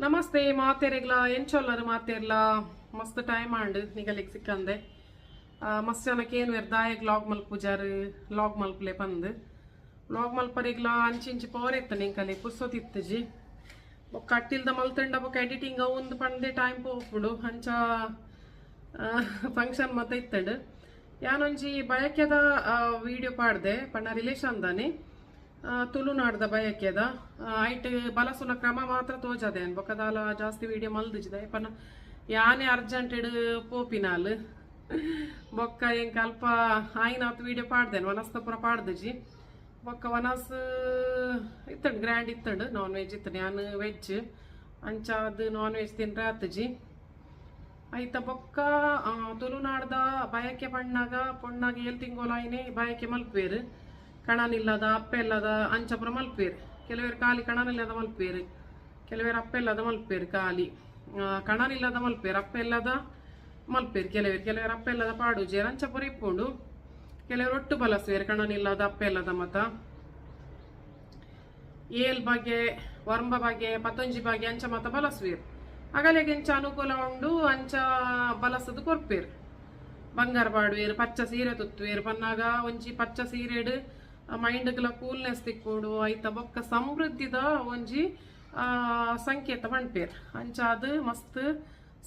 ನಮಸ್ತೆ ಮಾತೆರೆಗ್ಲ, ಎಂಚೊಲ್ಲರು ಮಾತೆರ್ಲ? ಮಸ್ತ್ ಟೈಮ್ ಆಂಡ್ ನಿಗಲಿಗೆ ಸಿಕ್ಕಂದೆ. ಮಸ್ತ್ ಜನಕ್ಕೆ ಏನು ದಾಯಗ್ ವ್ಲಾಗ್ ಮಲ್ಪುಜಾರು, ವ್ಲಾಗ್ ಮಲ್ಪಲೆ ಪಂದ್. ವ್ಲಾಗ್ ಮಲ್ಪರಿಗ್ಲ ಅಂಚಿಂಚಿ ಪೋರೆತ್ತ ನಿಂಕಲೆ ಪುರ್ಸೊತಿತ್ತುಜಿ. ಬೊಕ್ಕ ಅಟ್ಟಿಲ್ದ ಮಲ್ತಂಡ ಬೊಕ್ಕ ಎಡಿಟಿಂಗ್ ಅವು ಪಂದೆ ಟೈಮ್ ಪೋಪುಂಡು. ಅಂಚ ಫಂಕ್ಷನ್ ಮತ್ತ ಇತ್ತಂಡು. ಯಾನೊಂಜಿ ಬಯಕೆದ ವಿಡಿಯೋ ಪಾಡ್ದೆ ಪಂಡ ರಿಲೇಷನ್ ದಾನೆ, ತುಳುನಾಡ್ದ ಬಯಕೆದ ಐಟ್ ಬಲಸುನ ಕ್ರಮ ಮಾತ್ರ ತೋಜದೆ. ಬೊಕ್ಕ ದಾಲ ಜಾಸ್ತಿ ವಿಡಿಯೋ ಮಲ್ದಿಜಿದೆ ಪನ್ನ ಯಾನೇ ಅರ್ಜೆಂಟೆಡ್ ಪೋಪಿನಾಲ್. ಬೊಕ್ಕ ಎಂಕ್ ಅಲ್ಪ ಆಯಿನಾತ್ ವಿಡಿಯೋ ಪಾಡ್ದೇನು, ವನಸ್ತ ಪೂರ ಪಾಡ್ದಿಜಿ. ಬೊಕ್ಕ ವನಸ್ ಇತ್ತಂಡು, ಗ್ರ್ಯಾಂಡ್ ಇತ್ತಂಡು, ನಾನ್ ವೆಜ್ ಇತ್ತಂಡು. ಯಾನ್ ವೆಜ್, ಅಂಚಾದ್ ನಾನ್ ವೆಜ್ ತಿನ್ರೆ ಆತುಜಿ. ಐತ ಬೊಕ್ಕ ತುಳುನಾಡ್ದ ಬಯಕೆ ಪಣ್ಣಾಗ ಪೊಣ್ಣಾಗ ಏಲ್ ತಿಂಗೊಲಾಯಿನೇ ಬಯಕೆ ಮಲ್ಪೇರು. ಕಣನಿಲ್ಲದ, ಅಪ್ಪೆ ಇಲ್ಲದ ಅಂಚ ಪೂರ ಮಲ್ಪೇರು. ಕೆಲವರು ಖಾಲಿ ಕಣನಿಲ್ಲದ ಮಲ್ಪೇರು, ಕೆಲವರು ಅಪ್ಪೆ ಇಲ್ಲದ ಮಲ್ಪೇರು. ಖಾಲಿ ಕಣನಿಲ್ಲದ ಮಲ್ಪೇರು, ಅಪ್ಪೆ ಇಲ್ಲದ ಮಲ್ಪೇರು ಕೆಲವರು. ಕೆಲವರು ಅಪ್ಪೆ ಇಲ್ಲದ ಪಾಡುಜೇರು, ಅಂಚ ಪೂರ ಇಪ್ಪುಂಡು. ಕೆಲವರು ಒಟ್ಟು ಬಲಸುವೇರು, ಕಣನಿಲ್ಲದ, ಅಪ್ಪೆ ಇಲ್ಲದ ಮತ. ಏಲ್ ಬಗೆ, ವರ್ಂಬ ಬಗೆ, ಪತಂಜಿ ಬಗೆ ಅಂಚ ಮತ ಬಲಸುವೇರು. ಅಗಲೆಗೆ ಎಂಚ ಅನುಕೂಲ ಉಂಡು ಅಂಚ ಬಲಸದು ಕೊರ್ಪೇರು. ಬಂಗಾರ ಪಾಡುವೇರು, ಪಚ್ಚ ಸೀರೆ ತುತ್ತುವೇರು. ಪನ್ನಾಗ ಒಂಜಿ ಪಚ್ಚ ಸೀರೆಡ್ ಮೈಂಡ್ಗ್ಲ ಕೂಲ್ನೆಸ್ ತಿಕ್ಕೋಡು. ಐತ ಬೊಕ್ಕ ಸಮೃದ್ಧಿದ ಒಂಜಿ ಸಂಕೇತ ಪಣ್ಪೇರ್. ಅಂಚಾದ್ ಮಸ್ತ್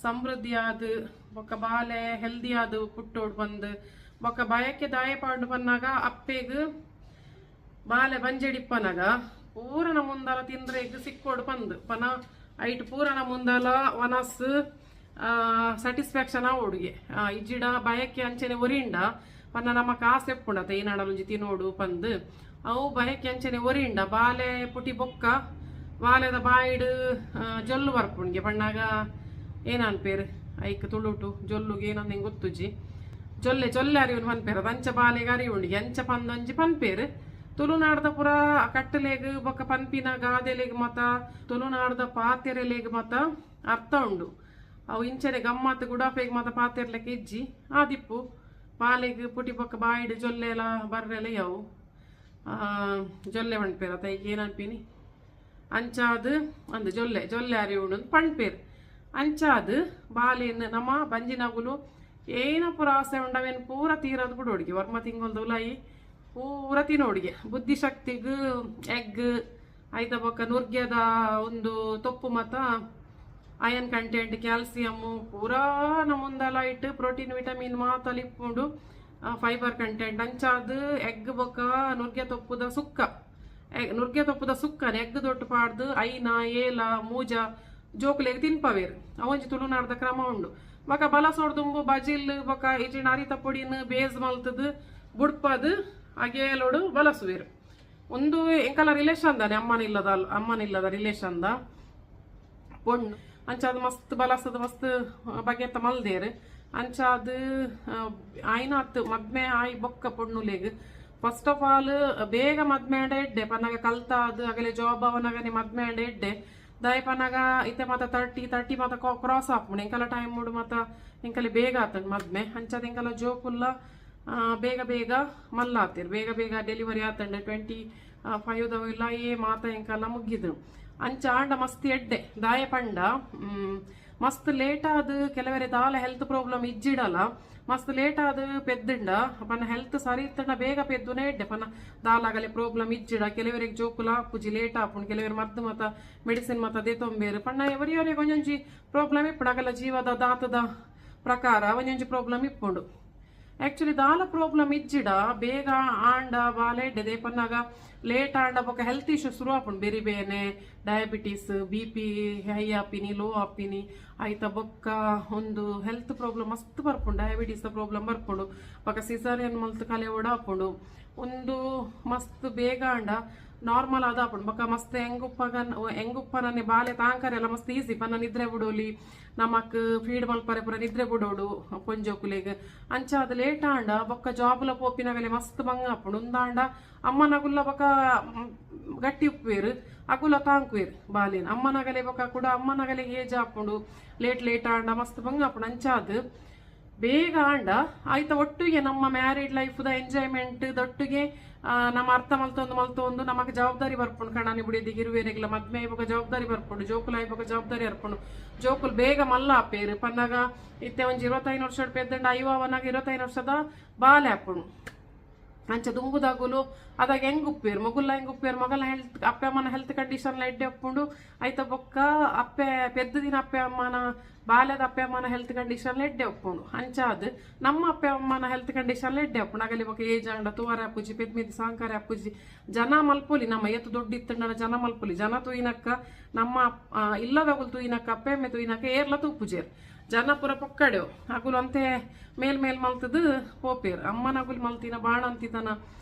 ಸಮೃದ್ಧಿ ಆದ್ ಬೊಕ್ಕ ಬಾಲೆ ಹೆಲ್ದಿ ಆದ್ ಪುಟ್ಟೋಡು ಬಂದ್. ಬೊಕ್ಕ ಬಯಕೆ ದಾಯ ಪಾಡು ಪನ್ನಾಗ ಅಪ್ಪೆಗ್ ಬಾಲೆ ಬಂಜೆಡಿಪ್ಪನಾಗ ಪೂರನ ಮುಂದಲ ತಿಂದ್ರೆಗ್ ಸಿಕ್ಕೋಡು ಪಂದ್ ಪನ. ಐಟ್ ಪೂರನ ಮುಂದಲ ವನಸ್ ಸ್ಯಾಟಿಸ್ಫ್ಯಾಕ್ಷನ್ ಆವೋಡುಗೆ. ಇಜ್ಜಿಡ ಬಯಕೆ ಅಂಚನೆ ಒರಿಂಡ ಪನ್ನ ನಮ್ಮ ಕಾಸು ಎಪ್ಪುಂಡತ ಏನಾಡಲೊಂಜಿ ತಿನ್ನೋಡು ಪಂದ್. ಅವು ಬಯಕೆ ಅಂಚನೆ ಒರಿಂಡ ಬಾಲೆ ಪುಟಿ ಬೊಕ್ಕ ಬಾಲೆದ ಬಾಯಿಡ್ ಜೊಲ್ಲು ಬರ್ಪುಂಡ್ಗೆ. ಪಣ್ಣಾಗ ಏನನ್ಪೇರು ಐಕ್ ತುಳುಟು ಜೊಲ್ಲುಗೆ ಏನಂದ್ ಎಂಕ್ ಗೊತ್ತುಜಿ. ಜೊಲ್ಲೆ ಜೊಲ್ಲೆ ಅರಿವುನು ಪನ್ಪೇರು ಅದು. ಅಂಚ ಬಾಲೆಗ್ ಅರಿವುಂಡಿಗೆ ಅಂಚ ಪಂದೊಂಜಿ ಪನ್ಪೇರು. ತುಳುನಾಡ್ದ ಪುರ ಕಟ್ಟಲೆಗ್ ಬೊಕ್ಕ ಪನ್ಪಿನ ಗಾದೆಲೆಗ್ ಮತ, ತುಳುನಾಡ್ದ ಪಾತೆರೆಲೆಗ್ ಮತ ಅರ್ಥ ಉಂಡು. ಅವು ಇಂಚನೆ ಗಮ್ಮತ್ ಗುಡಾಫೆಗ್ ಮತ ಪಾತೆರ್ಲೆಕ ಇಜ್ಜಿ ಆದಿಪ್ಪು. ಬಾಲೆಗ್ ಪುಟಿ ಬೊಕ್ಕ ಬಾಯಿಡ್ ಜೊಲ್ಲೆಲ ಬರ್ರೆಲ ಯಾವು ಜೊಲ್ಲೆ ಪನ್ಪೇರು ಅತ ಈಗ ಏನನ್ಪಿನಿ ಅಂಚಾದ್ ಅಂದ್ ಜೊಲ್ಲೆ ಜೊಲ್ಲೆ ಅರಿವುಂಡು ಪನ್ಪೇರು. ಅಂಚಾದ್ ಬಾಲೆನ್ ನಮ್ಮ ಬಂಜಿನಗುಲು ಏನ ಪೂರ ಆಸೆ ಉಂಡವೇನು ಪೂರ ತೀರದು ಬಿಡೋಡಿಗೆ. ವರ್ಮ ತಿಂಗೊಲ್ದ ಉಲಾಯಿ ಪೂರ ತಿನ್ನೋಡಿಗೆ. ಬುದ್ಧಿಶಕ್ತಿಗ್ ಎಗ್, ಐತ ಬೊಕ್ಕ ನುರ್ಗೆದ ಒಂದು ತೊಪ್ಪು ಮತ ಅಯನ್ ಕಂಟೆಂಟ್, ಕ್ಯಾಲ್ಸಿಯಮ್ಮು ಪೂರಾ ನಮ್ಮುಂದಲ ಇಟ್ಟು ಪ್ರೋಟೀನ್, ವಿಟಮಿನ್ ಮಾತಲ ಇಪ್ಪುಂಡು, ಫೈಬರ್ ಕಂಟೆಂಟ್. ಅಂಚಾದ್ ಎಗ್ ಬೊಕ್ಕ ನುರ್ಗೆ ತೊಪ್ಪುದ ಸುಕ್ಕ, ನುರ್ಗೆ ತೊಪ್ಪುದ ಸುಕ್ಕನೆ ಎಗ್ ದೊಟ್ಟು ಪಾಡ್ದು ಐನ ಏಲ ಮೂಜ ಜೋಕುಲೆಗ್ ತಿನ್ಪವೇರು. ಅವೊಂಜಿ ತುಳುನಾಡ್ದ ಕ್ರಮ ಉಂಡು. ಬೊಕ್ಕ ಬಲಸೋಡ್ ದುಂಬು ಬಜಿಲ್ ಬೊಕ್ಕ ಇಜಿನ ಅರಿತ ಪೊಡಿನ ಬೇಸ್ ಮಲ್ತದು ಬುಡ್ಪದು ಅಗೇಲೋಡು ಬಲಸುವೆರು. ಒಂದು ಎಂಕಲ ರಿಲೇಷನ್ ದಾನೆ, ಅಮ್ಮನಿಲ್ಲದ ಅಮ್ಮನಿಲ್ಲದ ರಿಲೇಷನ್ the ಪೊಣ್ಣು. ಅಂಚಾದ್ ಮಸ್ತ್ ಬಲಸದ ಮಸ್ತ್ ಬಗೆತ ಮಲ್ದೇರು. ಅಂಚಾದ್ ಆಯ್ನಾತ್ ಮದ್ಮೆ ಆಯ್ ಬೊಕ್ಕ ಪೊಣ್ಣುಲೆಗ್ ಫಸ್ಟ್ ಆಫ್ ಆಲ್ ಬೇಗ ಮದ್ಮೆ ಆಂಡ ಎಡ್ಡೆ. ಪನ್ನಗ ಕಲ್ತಾದ್ ಅಗಲೆ ಜಾಬ್ ಅವನಗನೆ ಮದ್ಮೆ ಆಂಡ ಎಡ್ಡೆ. ದಾಯ ಪನ್ನಗ ಇತ್ತೆ ಮಾತ 30 30 ಮಾತ ಕ್ರಾಸ್ ಆಪುಂಡು. ಎಂಕಲ ಟೈಮ್ ಮುಡು ಮಾತ ಎಂಕಲೆ ಬೇಗ ಆತಂಡ್ ಮದ್ಮೆ. ಅಂಚಾದ್ ಎಂಕಲ ಜೋಕುಲ್ಲ ಬೇಗ ಬೇಗ ಮಲ್ಲಾತಿರ್, ಬೇಗ ಬೇಗ ಡೆಲಿವರಿ ಆತಂಡ್. 25 ದವೆಲ್ಲ ಏ ಮಾತ ಎಂಕಲ ಮುಗ್ಗಿದು. ಅಂಚ ಆಂಡ ಮಸ್ತ್ ಎಡ್ಡೆ. ದಾಯ ಪಂಡ ಮಸ್ತ್ ಲೇಟ್ ಆದ್ ಕೆಲವರೆ ದಾಲ ಹೆಲ್ತ್ ಪ್ರಾಬ್ಲಮ್ ಇಜ್ಜಿಡಲ ಮಸ್ತ್ ಲೇಟ್ ಆದ್ ಪೆದ್ದಿಂಡ ಪನ್ನ ಹೆಲ್ತ್ ಸರಿ ಇತ್ತಂಡ ಬೇಗ ಪೆದ್ದುನೆ ಎಡ್ಡೆ. ಪನ್ನ ದಾಲಾಗಲೆ ಪ್ರಾಬ್ಲಮ್ ಇಜ್ಜಿಡ ಕೆಲವರಿಗೆ ಜೋಕುಲ ಆಪುಜಿ, ಲೇಟ್ ಆಪುಂಡು. ಕೆಲವರು ಮದ್ದು ಮತ ಮೆಡಿಸಿನ್ ಮತ ದೇತೊಂಬೇರು. ಪಣ್ಣ ಅವರಿಗೆ ಒಂಜೊಂಜಿ ಪ್ರಾಬ್ಲಮ್ ಇಪ್ಪುಂಡು. ಅಗಲ ಜೀವದ ದಾತದ ಪ್ರಕಾರ ಒಂಜೊಂಜಿ ಪ್ರಾಬ್ಲಮ್ ಇಪ್ಪುಂಡು. ಆಕ್ಚುಲಿ ದಾಲ ಪ್ರಾಬ್ಲಮ್ ಇಜ್ಜಿಡ ಬೇಗ ಆಂಡ ಬಾಲೆ ಎಡ್ಡೆ. ಪನ್ನಾಗ ಲೇಟ್ ಆಂಡ ಬೊಕ ಹೆಲ್ತ್ ಇಶ್ಯೂ ಶುರು ಆಪುಂಡು. ಬೇರೆ ಬೇನೆ ಡಯಾಬಿಟೀಸ್, ಬಿಪಿ ಹೈ ಆಪಿನಿ, ಲೋ ಆಪಿನಿ. ಆಯ್ತ ಬೊಕ್ಕ ಒಂದು ಹೆಲ್ತ್ ಪ್ರಾಬ್ಲಮ್ ಮಸ್ತ್ ಬರ್ಪುಂಡು. ಡಯಾಬಿಟೀಸ್ ಪ್ರಾಬ್ಲಮ್ ಬರ್ಪುಂಡು. ಬೊಕ್ಕ ಸಿಸರಿಯನ್ ಮಲ್ತ್ ಕಲೆ ಆಪುಂಡು. ಒಂದು ಮಸ್ತ್ ಬೇಗ ಆಂಡ ನಾರ್ಮಲ್ ಆದ ಆಪುಂಡು. ಬೊಕ್ಕ ಮಸ್ತ್ ಹೆಂಗುಪ್ಪಗ ಹೆಂಗುಪ್ಪನನೆ ಬಾಲೆ ತಾಂಕರೆಲ್ಲ ಮಸ್ತ್ ಈಸಿ. ಪನ್ನ ನಿದ್ರೆ ಬಿಡೋಲಿ, ನಮಕ್ ಫೀಡ್ ಮಲ್ಪರೆ ಪೂರ ನಿದ್ರೆ ಬಿಡೋಡು ಪೊಂಜೋಕುಲೆಗ್. ಅಂಚ ಅದು ಲೇಟ್ ಆಂಡ ಬೊಕ್ಕ ಜಾಬ್ಲ ಪೋಪಿನಗಲೆ ಮಸ್ತ್ ಬಂಗ ಆಪುಂಡು. ಉಂದಾಂಡ ಅಮ್ಮನಗುಲ್ಲ ಬೊಕ್ಕ ಗಟ್ಟಿ ಉಪ್ಪುವೇರು, ಅಗುಲ ತಾಂಕುವೇರು ಬಾಲಿನ. ಅಮ್ಮನಗಲೆ ಬೊಕ್ಕ ಕೂಡ ಅಮ್ಮನಗಲೆ ಏಜ್ ಆಪುಂಡು. ಲೇಟ್ ಲೇಟ್ ಆಂಡ ಮಸ್ತ್ ಬಂಗ ಆಪುಂಡು. ಅಂಚಾದ್ ಬೇಗ ಆಂಡ ಆಯ್ತ ಒಟ್ಟಿಗೆ ನಮ್ಮ ಮ್ಯಾರಿಡ್ ಲೈಫ್ ದ ಎಂಜಾಯ್ಮೆಂಟ್ ದೊಟ್ಟಿಗೆ. ನಮ್ಮ ಅರ್ಥ ಮಲ್ತೊಂದು ಮಲ್ತೊಂದು ನಮಕ್ ಜವಾಬ್ದಾರಿ ಬರ್ಪುಂಡು. ಕಣಾನಿ ಬುಡಿಯದಿಗೆ ಇರುವೆರೆಗ್ಲ ಮದ್ಮೆ ಆಯ್ಬೊಕ ಜವಾಬ್ದಾರಿ ಬರ್ಪುಂಡು, ಜೋಕುಲು ಆಯ್ಬೊಕ ಜವಾಬ್ದಾರಿ ಬರ್ಪುಂಡು. ಜೋಕುಲು ಬೇಗ ಮಲ್ಲ ಆಪೇರು ಪನ್ನಗ ಇತ್ತೆ ಒಂಜಿ 25 ವರ್ಷ ಪೆದ್ದಂಡ 50 ಅವನಾಗ 25 ವರ್ಷದ ಬಾಲೆ ಆಪುಂಡು. ಅಂಚ ದುಂಬುದಾಗುಲು ಅದಾಗ ಹೆಂಗ್ ಉಪ್ಪೇರು ಮೊಗುಲ್ಲ ಹೆಂಗ್ ಉಪ್ಪೇರು, ಮಗಲ ಹೆಲ್ತ್ ಅಪ್ಪೆ ಅಮ್ಮನ ಹೆಲ್ತ್ ಕಂಡೀಷನ್ ಎಡ್ಡೆ ಉಪ್ಪುಂಡು. ಐತ ಬೊಕ್ಕ ಅಪ್ಪೆ ಪೆದ್ದ ದಿನ ಅಪ್ಪೆ ಅಮ್ಮನ ಬಾಲ್ಯದ ಅಪ್ಪೆ ಅಮ್ಮನ ಹೆಲ್ತ್ ಕಂಡೀಷನ್ ಎಡ್ಡೆ ಉಪ್ಪುಂಡು. ಅಂಚಾದ್ ನಮ್ಮ ಅಪ್ಪೆ ಅಮ್ಮನ ಹೆಲ್ತ್ ಕಂಡೀಷನ್ ಎಡ್ಡೆ ಉಪ್ಪುಂಡು. ಅಗಲಿ ಬೊಕ್ಕ ಏಜ್ ಆಂಡ ತೂವರೆ ಅಪ್ಪುಜಿ, ಪೆದ್ಮಿದಿ ಸಾಂಕಾರೆ ಅಪ್ಪುಜಿ. ಜನ ಮಲ್ಪೊಲಿ ನಮ್ಮ ಏತ್ ದೊಡ್ಡ ಇತ್ತಂಡ ಜನ ಮಲ್ಪೊಲಿ. ಜನ ತೂಯಿನಕ್ಕ ನಮ್ಮ ಇಲ್ಲದಗುಲು ತೂಯಿನಕ್ಕ ಅಪ್ಪೆ ಅಮ್ಮೆ ತೂಯಿನಕ್ಕ ಏರ್ಲ ತೂಪುಜೇರ್. ಜನ ಪೂರ ಪೊಕ್ಕಡೆವು ಅಗುಲು ಅಂತೆ ಮೇಲ್ ಮೇಲ್ ಮಲ್ತದು ಪೋಪೇರು. ಅಮ್ಮನ ಅಗುಲು ಮಲ್ತಿನ ಬಾಣ ಅಂತಿತನ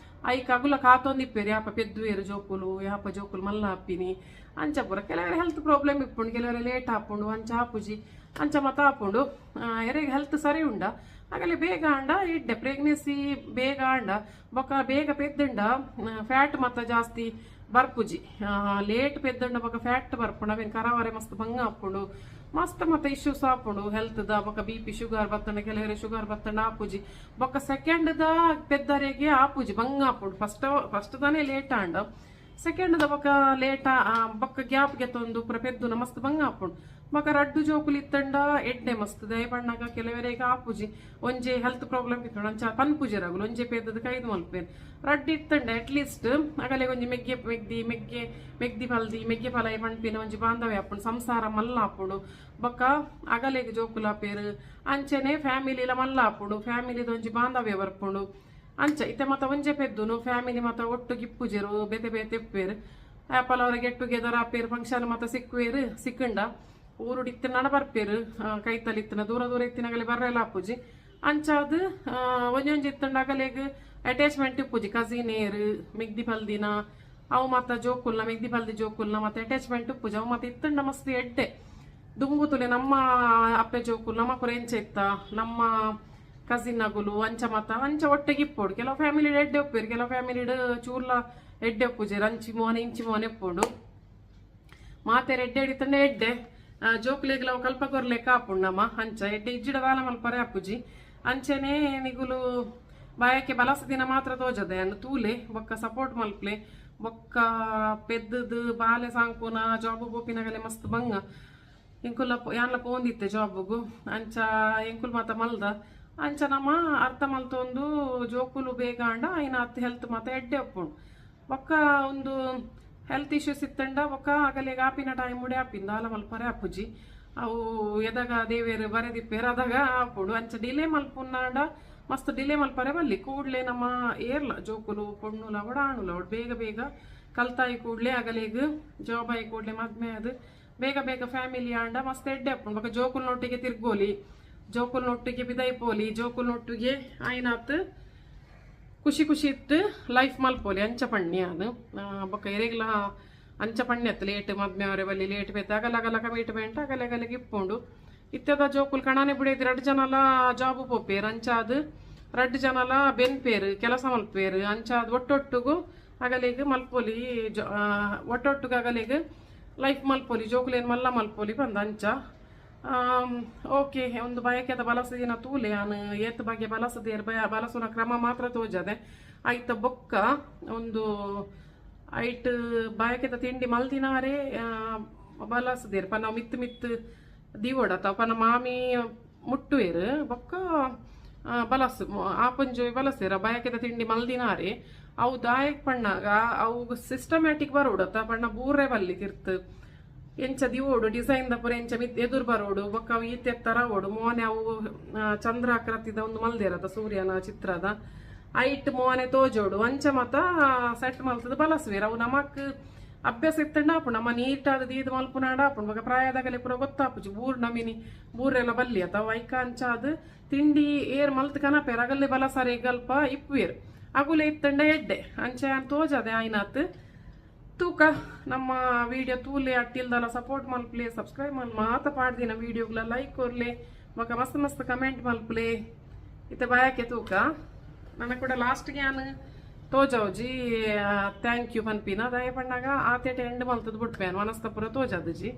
ಐಕ್ ಅಗುಲ ಕಾತೊಂದಿಪ್ಪೇರು, ಯಾಪ ಪೆದ್ದುವೇರು ಜೋಕುಲು, ಯಾಪ ಜೋಕುಲು ಮಲ್ಲ ಆಪಿನಿ ಅಂಚ ಪೂರ. ಕೆಲವರೆ ಹೆಲ್ತ್ ಪ್ರಾಬ್ಲಮ್ ಇಪ್ಪುಂಡು, ಕೆಲವರೆ ಲೇಟ್ ಆಪುಂಡು, ಅಂಚ ಆಪುಜಿ ಅಂಚ ಮತ ಆಪುಂಡು. ಎರೆಗ್ ಹೆಲ್ತ್ ಸರಿ ಉಂಡ ಆಗಲಿ ಬೇಗ ಆಂಡ ಎಡ್ಡೆ. ಪ್ರೆಗ್ನೆನ್ಸಿ ಬೇಗ ಆಂಡ ಬೊಕ ಬೇಗ ಪೆದ್ದುಂಡ ಫ್ಯಾಟ್ ಮತ್ತ ಜಾಸ್ತಿ ಬರ್ಪುಜಿ. ಲೇಟ್ ಪೆದ್ದುಂಡ ಬೊಕ ಫ್ಯಾಟ್ ಬರ್ಪುಂಡು, ಅವೇನ್ ಕರಾವರೆ ಮಸ್ತ್ ಬಂಗ ಆಪುಂಡು, ಮಸ್ತ್ ಮತ್ತ ಇಶ್ಯೂಸ್ ಆಪುಂಡು ಹೆಲ್ತ್ ದ. ಬೊಕ ಬಿಪಿ ಶುಗರ್ ಬತ್ತಂಡ ಕೆಲವರೆ ಶುಗರ್ ಬತ್ತಂಡ ಆಪುಜಿ. ಬೊಕ ಸೆಕೆಂಡ್ ದ ಪೆದ್ದರೆಗೆ ಆಪುಜಿ, ಬಂಗ ಆಪುಂಡು. ಫಸ್ಟ್ ಫಸ್ಟ್ ದಾನೆ ಲೇಟ್ ಆಂಡ ಸೆಕೆಂಡ್ ದ ಬೊಕ ಲೇಟ್ ಬೊಕ್ಕ ಗ್ಯಾಪ್ ಗೆತ್ತೊಂದು ಪೂರ ಪೆದ್ದುನ ಮಸ್ತ್ ಬಂಗ ಆಪುಂಡು. ಬೊಕ ರಡ್ಡು ಜೋಕುಲು ಇತ್ತಂಡ ಎಡ್ಡೆ ಮಸ್ತ್ ದಯ ಬಣ್ಣಗ ಕೆಲವರೆಗೆ ಆಪುಜಿ. ಒಂಜೆ ಹೆಲ್ತ್ ಪ್ರಾಬ್ಲಮ್ ಇತ್ತಂಡ ಅಂಚ ಪನ್ಪುಜೆರ್ ಅಗುಲು, ಒಂಜೆ ಪೆದ್ದದ ಕೈದು ಮಲ್ಪೇರು. ರಡ್ಡು ಇತ್ತಂಡ ಅಟ್ಲೀಸ್ಟ್ ಅಗಲೆ ಒಂಜಿ ಮೆಗ್ಗೆ ಮೆಗ್ದಿ ಮೆಗ್ಗೆ ಮೆಗ್ದಿ ಪಲ್ದಿ ಮೆಗ್ಗೆ ಪಲಾಯಿ ಪನ್ಪಿನ ಒಂಜಿ ಬಾಂಧವ್ಯ ಆಪುಂಡು, ಸಂಸಾರ ಮಲ್ಲ ಆಪುಂಡು. ಬೊಕ್ಕ ಅಗಲೆಗ್ ಜೋಕುಲು ಆಪೇರು, ಅಂಚನೆ ಫ್ಯಾಮಿಲಿಲ ಮಲ್ಲ ಆಪುಂಡು, ಫ್ಯಾಮಿಲಿದ ಒಂಜಿ ಬಾಂಧವ್ಯ ಬರ್ಪುಂಡು. ಅಂಚ ಇತ್ತೆ ಮತ್ತ ಒಂಜೆ ಪೆದ್ದುನು ಫ್ಯಾಮಿಲಿ ಮತ್ತ ಒಟ್ಟು ಗಿಪ್ಪುಜೆರು, ಬೇತೆ ಬೇತೆ ಇಪ್ಪೇರು. ಆಪಲ್ ಅವರ ಗೆಟ್ ಟುಗೆದರ್ ಆಪೇರು, ಫಂಕ್ಷನ್ ಮತ್ತ ಸಿಕ್ಕುವೇರು. ಸಿಕ್ಕಂಡ ಊರುಡು ಇತ್ತಿನ ಬರ್ಪೇರು, ಕೈತಲ್ ಇತ್ತಿನ ದೂರ ದೂರ ಇತ್ತಿನಗಲೆ ಬರ್ರೆಲ್ಲ ಆಪುಜಿ. ಅಂಚಾದ್ ಒಂಜೊಂಜಿ ಇತ್ತಂಡ ಅಗಲೆಗ್ ಅಟ್ಯಾಚ್ಮೆಂಟ್ ಇಪ್ಪುಜಿ. ಕಸಿನ್ ಏರು ಮೆಗ್ದಿ ಪಲ್ದಿನ ಅವು ಮತ್ತ ಜೋಕುಲ್ನ ಮೆಗ್ದಿ ಪಲ್ದಿ ಜೋಕುಲ್ನ ಮತ್ತೆ ಅಟ್ಯಾಚ್ಮೆಂಟ್ ಇಪ್ಪುಜಿ. ಅವು ಮತ್ತೆ ಇತ್ತಂಡ ಮಸ್ತ್ ಎಡ್ಡೆ. ದುಂಬು ತುಲೆ ನಮ್ಮ ಅಪ್ಪೆ ಜೋಕುಲು ನಮ್ಮ ಪುರ ಎಂಚ ಇತ್ತ, ನಮ್ಮ ಕಸಿನ್ ಅಗುಲು ಅಂಚ ಮತ್ತ ಅಂಚ ಒಟ್ಟಿಗೆ ಇಪ್ಪೋಡು. ಕೆಲವು ಫ್ಯಾಮಿಲಿ ಎಡ್ಡೆ ಒಪ್ಪೇರು, ಕೆಲವು ಫ್ಯಾಮಿಲಿ ಚೂರ್ಲ ಎಡ್ಡೆ ಒಪ್ಪುಜೆರ್, ಅಂಚಿ ಮೋನೆ ಇಂಚಿ ಮೋನೆ ಎಪ್ಪೋಡು. ಮಾತೆರ್ ಎಡ್ಡೆ ಹಿಡಿತಂಡ ಎಡ್ಡೆ ಜೋಕುಲೆಗ್ಲ ಅವು ಕಲ್ಪ ಕೊರ್ಲೆಕ್ಕ ಆಪುಂಡು ನಮ್ಮ. ಅಂಚ ಎಡ್ಡೆ ಇಜ್ಜಿಡ ದಾಲ ಮಲ್ಪರೆ ಆಪುಜಿ. ಅಂಚನೆ ನಿಗುಲು ಬಾಯಕ್ಕೆ ಬಲಸ ದಿನ ಮಾತ್ರ ತೋಜದೆ ಅನ್ನು ತೂಲೆ, ಬೊಕ್ಕ ಸಪೋರ್ಟ್ ಮಲ್ಪ್ಲೆ. ಬೊಕ್ಕ ಪೆದ್ದದು ಬಾಲೆ ಸಾಂಕುನ ಜಾಬ್ ಪೋಪಿನಗಲೆ ಮಸ್ತ್ ಬಂಗ. ಎಂಕುಲ ಯಾನ್ಲ ಪೋಂದಿತ್ತೆ ಜಾಬುಗು, ಅಂಚ ಎಂಕುಲು ಮಾತ ಮಲ್ದ. ಅಂಚ ನಮ್ಮ ಅರ್ಥ ಮಲ್ತೊಂದು ಜೋಕುಲು ಬೇಗ ಆಂಡ ಐನ ಅತ್ ಹೆಲ್ತ್ ಮಾತ ಎಡ್ಡೆ ಉಪ್ಪುಂಡು. ಬೊಕ್ಕ ಒಂದು ಹೆಲ್ತ್ ಇಶ್ಯೂಸ್ ಇತ್ತಂಡ ಬೊಕ್ಕ ಅಗಲೆಗ್ ಆಪಿನ ಟೈಮ್ ಉಡೆ ಆಪಿಂದ ದಾಲ ಮಲ್ಪರೆ ಆಪುಜಿ. ಅವು ಎದಾಗ ದೇವೇರು ಬರೆದಿಪ್ಪೇರು ಅದಾಗ ಆಪುಂಡು. ಅಂಚ ಡಿಲೇ ಮಲ್ಪುನಾಂಡ ಮಸ್ತ್ ಡಿಲೇ ಮಲ್ಪರೆ ಬಲ್ಲಿ. ಕೂಡ್ಲೆ ನಮ್ಮ ಏರ್ಲ ಜೋಕುಲು ಪೊಣ್ಣುಲ ಅವಡ ಆಣುಲ ಅವಡು ಬೇಗ ಬೇಗ ಕಲ್ತಾಯಿ ಕೂಡ್ಲೆ ಅಗಲೆಗ್ ಜಾಬ್ ಆಯಿ ಕೂಡ್ಲೆ ಮದ್ಮೆ ಅದು ಬೇಗ ಬೇಗ ಫ್ಯಾಮಿಲಿ ಆಂಡ ಮಸ್ತ್ ಎಡ್ಡೆ ಆಪುಂಡು. ಬೊಕ್ಕ ಜೋಕುಲ್ನೊಟ್ಟಿಗೆ ತಿರ್ಗೋಲಿ, ಜೋಕುಲ್ನೊಟ್ಟಿಗೆ ಬಿದೈಪೋಲಿ, ಜೋಕುಲ್ನೊಟ್ಟಿಗೆ ಆಯ್ನಾತ್ ಖುಷಿ ಖುಷಿ ಇತ್ತು ಲೈಫ್ ಮಲ್ಪೋಲಿ. ಅಂಚ ಪಣ್ಣಿ ಅದು ಬೊಕ್ಕ ಎರೆಗ್ಲ ಅಂಚ ಪಣ್ಣಿ ಅತ್ತು ಲೇಟ್ ಮದ್ಮೆ ಅವರೆ ಬಲ್ಲಿ ಲೇಟ್ ಬೇತ ಅಗಲ ಅಗಲ ಕಮಿಟ್ಮೆಂಟ್ ಅಗಲ ಅಗಲಿಗೆ ಇಪ್ಪುಂಡು. ಇತ್ತೆದ ಜೋಕುಲು ಕಣಾನೆ ಬಿಡೈತಿ ರಡ್ಡು ಜನಲ ಜಾಬ್ ಪೋಪೇರು, ಅಂಚಾದ್ ರಡ್ಡು ಜನಲ ಬೆನ್ಪೇರು ಕೆಲಸ ಮಲ್ಪೇರು. ಅಂಚಾದ್ ಒಟ್ಟೊಟ್ಟುಗು ಅಗಲಿಗ್ ಮಲ್ಪೊಲಿ, ಒಟ್ಟೊಟ್ಟುಗು ಅಗಲಿಗ್ ಲೈಫ್ ಮಲ್ಪೊಲಿ, ಜೋಕುಲೇನು ಮಲ್ಲ ಮಲ್ಪೊಲಿ ಪಂದ ಅಂಚ. ಓಕೆ, ಒಂದು ಬಯಕೆದ ಬಲಸದಿನ ತೂಲೆ ಯಾನ್ ಏತ್ ಬಗ್ಗೆ ಬಲಸದೇರ್ ಬಯ ಬಲಸುನ ಕ್ರಮ ಮಾತ್ರ ತೋಜದೆ. ಐತ ಬೊಕ್ಕ ಒಂದು ಐಟ್ ಬಯಕೆದ ತಿಂಡಿ ಮಲ್ದಿನಾರೆ ಬಲಸದೇರ್ ಪನ್ನ ಮಿತ್ತು ಮಿತ್ತು ದೀವೋಡತ ಪನ್ನ ಮಾಮಿ ಮುಟ್ಟುವೇರು. ಬೊಕ್ಕ ಬಲಸು ಆಪಂಜೋಯ್ ಬಲಸೇರ ಬಯಕೆದ ತಿಂಡಿ ಮಲ್ದಿನಾರೆ ಅವು ದಾಯಕ್ ಪಣ್ಣಾಗ ಅವು ಸಿಸ್ಟಮ್ಯಾಟಿಕ್ ಬರೋಡತ ಪಣ್ಣ ಬೂರೆ ಬಲ್ಲಿ ತಿರ್ತು ಎಂಚ ದಿವೋಡು ಡಿಸೈನ್ the ಪೂರ ಎಂಚ ಮಿತ್ ಎದುರು ಬರೋಡು. ಬೊಕ್ಕ ಅವು ಈತೆ ತರ ಓಡು ಮೋನೆ ಅವು ಚಂದ್ರಾಕೃತಿದ ಒಂದು ಮಲ್ದೇರತ ಸೂರ್ಯನ ಚಿತ್ರದ ಐಟ್ ಮೋನೆ ತೋಜೋಡು. ಅಂಚ ಮತ ಸೆಟ್ ಮಲ್ತದ ಬಲಸುವೇರ್. ಅವು ನಮಕ್ ಅಭ್ಯಾಸ ಇತ್ತಂಡ ಆಪುಂಡು, ನಮ್ಮ ನೀಟಾದ ದೀದ್ ಮಲ್ಪುನಾಡ ಆಪುಂಡು. ಬೊಕ ಪ್ರಾಯದಾಗಲೆ ಪೂರ ಗೊತ್ತಾಪುಜಿ ಬೂರ್ ನಮಿನಿ ಬೂರೆಲ್ಲ ಬಲ್ಲಿ ಅಥವಾ ಐಕ ಅಂಚಾದ್ ತಿಂಡಿ ಏರ್ ಮಲ್ತ್ ಕನಪೇರ್ ಅಗಲ್ಲೆ ಬಲಸರೆ ಗಲ್ಪ ಇಪ್ಪುವೇರ್ ಅಗುಲೆ ಇತ್ತಂಡ ಎಡ್ಡೆ. ಅಂಚ ತೋಜದೆ ಆಯ್ನಾತ್ ತೂಕ ನಮ್ಮ ವಿಡಿಯೋ ತೂಲೆ ಅಟ್ಟಿಲ್ದಲ್ಲ ಸಪೋರ್ಟ್ ಮಲ್ಪಲೆ, ಸಬ್ಸ್ಕ್ರೈಬ್ ಮಲ್ ಮಾತ ಪಾಡ್ದಿನ ವಿಡಿಯೋಗ್ಲ ಲೈಕ್ ಕೊರ್ಲೆ, ಬೊಕ ಮಸ್ತ್ ಮಸ್ತ್ ಕಮೆಂಟ್ ಮಲ್ಪಲೆ. ಇತ್ತೆ ಬಯಕೆ ತೂಕ ನನ್ನ ಕೂಡ ಲಾಸ್ಟ್ಗೆ ಯಾನ್ ತೋಜಾವ್ಜಿ thank you ಪನ್ಪಿನ ದಯ ಪಣ್ಣಾಗ ಆತೇಟ ಎಂಡ್ ಮಲ್ತದ ಬುಟ್ಪೇನು ಮನಸ್ತಪುರ ತೋಜಾದಜಿ.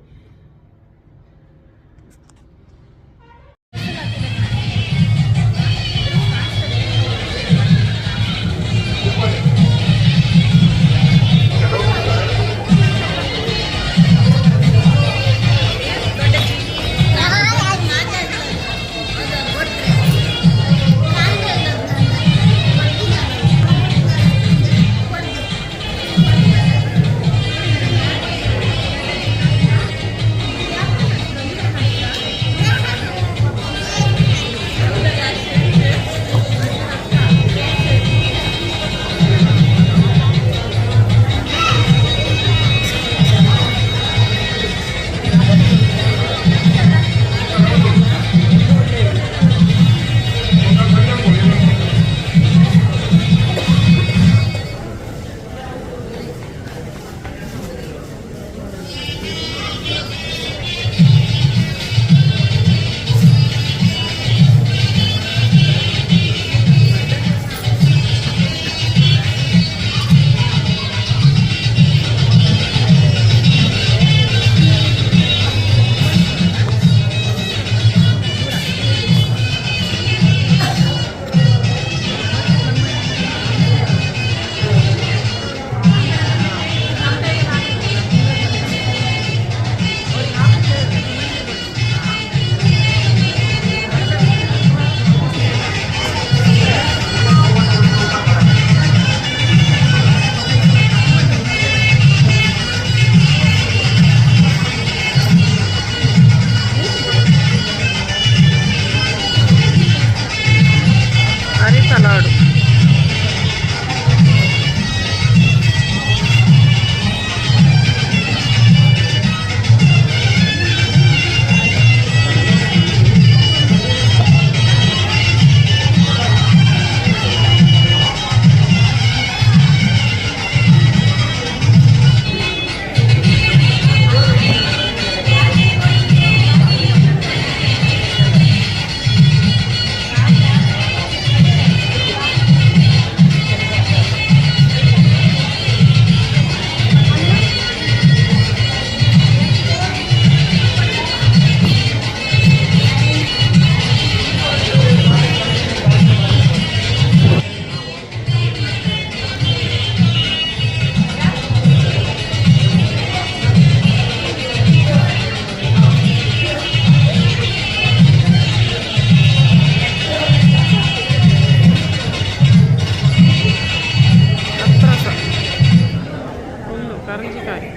ಕರಂಜಿಕಾಯಿ.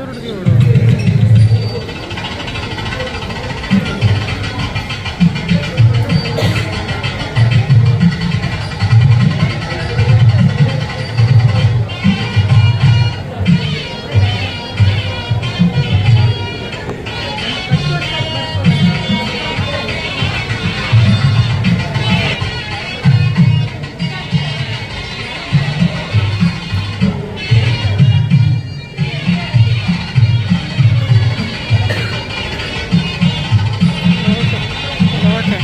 ದೂರಡು ದೂರಡು. ಲೋಟೆ.